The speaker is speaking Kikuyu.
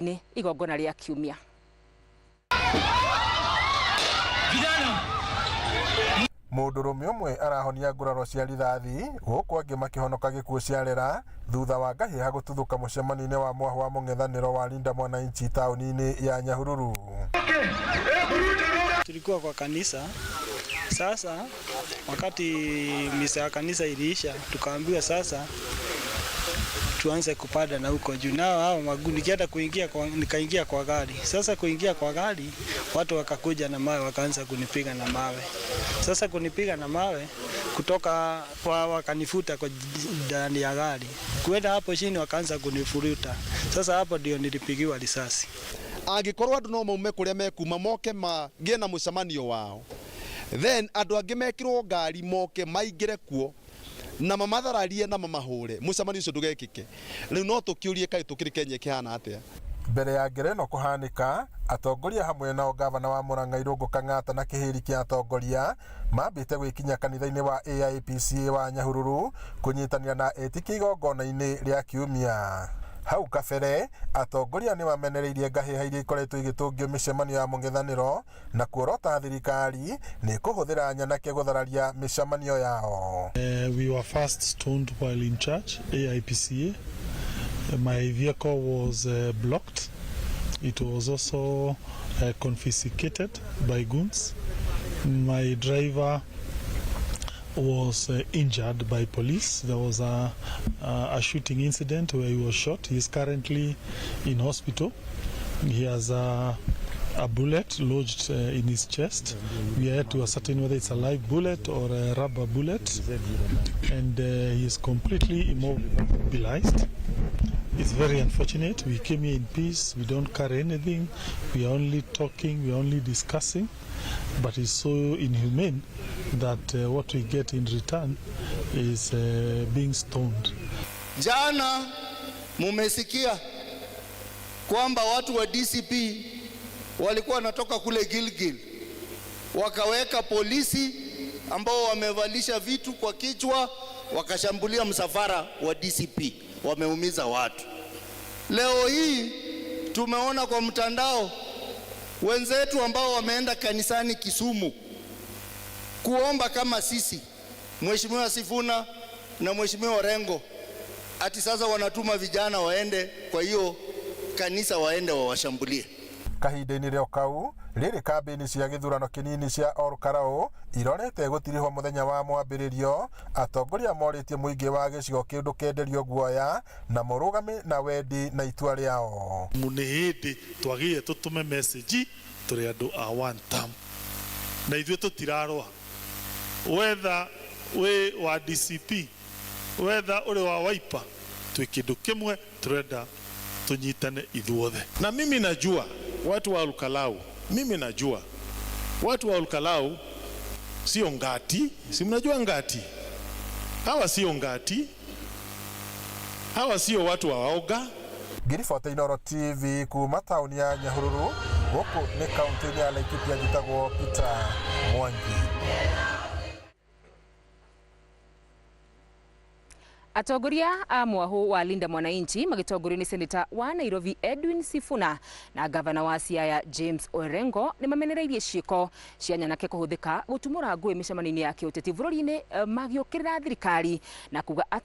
Nĩ igongona rĩa kiumia. Mũndũrũme ũmwe arahonia nguraro cia rithathi gũkũ angĩ makĩhonoka gĩkuũ ciarera thutha wa ngahĩha gũtuthũka mũcemanio-inĩ wa mwahũ wa mũng'ethanĩro wa Linda Mwananchi taũni-inĩ ya Nyahururu. Tulikuwa kwa kanisa. Sasa wakati misa ya kanisa iliisha, tukaambiwa sasa tuanze kupanda na huko juu. Nao hao magundi nikienda kuingia kwa, nikaingia kwa gari. Sasa kuingia kwa gari, watu wakakuja na mawe, wakaanza kunipiga na mawe. Sasa kunipiga na mawe kutoka kwa, wakanifuta kwa ndani ya gari, kuenda hapo chini wakaanza kunifuruta. Sasa hapo ndio nilipigiwa risasi. Angĩkorwo andũ no maume kũrĩa mekuma moke magĩe na mũcemanio wao, then andũ angĩ mekĩrwo ngari moke maingĩre kuo na mamathararie na mamahũre, mũcemanio ũcio ndũgekĩke. Rĩu no tũkĩũrie, kaĩ tũkĩrĩ Kenya ĩkĩhana atĩa? Mbere ya ngero ĩno kũhanĩka, atongoria hamwe nao gavana wa Murang'a Irũngũ Kang'ata na kĩhĩri kĩa atongoria mambĩte gwĩkinya kanitha-inĩ wa AIPCA wa Nyahururu kũnyitanĩra na etĩkia igongona-inĩ rĩa kiumia. Hau kabere atongoria nĩ mamenereirie ngahĩha iria ikoretwo igĩtũngio mĩcemanio ya mũng'ethanĩro na kuorota thirikari nĩ kũhũthĩra nyanake gũthararia mĩcemanio yao. We were first stoned while in church, AIPCA. My vehicle was blocked. It was also confiscated by goons. My driver was injured by police. There was a shooting incident where he was shot. He is currently in hospital. He has a bullet lodged in his chest. We are yet to ascertain whether it's a live bullet or a rubber bullet. And he is completely immobilized. It's very unfortunate. We came here in peace. We don't carry anything. We are only talking. We are only discussing. But it's so inhumane that what we get in return is being stoned. Jana mumesikia kwamba watu wa DCP walikuwa wanatoka kule Gilgil, wakaweka polisi ambao wamevalisha vitu kwa kichwa, wakashambulia msafara wa DCP, wameumiza watu. Leo hii tumeona kwa mtandao wenzetu ambao wameenda kanisani Kisumu kuomba kama sisi, Mheshimiwa Sifuna na Mheshimiwa Orengo, ati sasa wanatuma vijana waende kwa hiyo kanisa waende wawashambulie. Kahinda-inĩ rĩo kau rĩrĩ, kambĩini cia gĩthurano kĩnini cia Ol Kalou irorete gũtirihwo mũthenya wa mwambĩrĩrio, atongoria morĩtie mũingĩ wa gĩcigo kĩu ndũkenderio guoya na mũrũgame na wendi na itua rĩao. Nĩ hĩndĩ twagĩrĩire tũtũme message tũrĩ andũ a one term na ithuĩ tũtirarũa, whether wĩ wa DCP, whether ũrĩ wa Wiper, twĩ kĩndũ kĩmwe, tũrenda tũnyitane ithuothe. Na mimi najua watu wa Olkalou, mimi najua watu wa Olkalou sio ngati, si mnajua ngati? Hawa sio ngati, hawa sio watu wa waoga. Ngiribota Inooro TV kuma taũni ya Nyahururu, gũkũ nĩ kaũntĩ-inĩ ya Laikipia, njĩtagwo Peter Mwangi. Atongoria a mwahũ wa Linda Mwananchi magĩtongorio nĩ seneta wa Nairobi Edwin Sifuna na gavana wa Siaya James Orengo nĩ mamenereirie ciĩko cia nyanake kũhũthĩka gũtumũra ngũĩ mĩcemanio-inĩ ya kĩũteti bũrũri-inĩ, magĩũkĩrĩra thirikari na kuga atongoria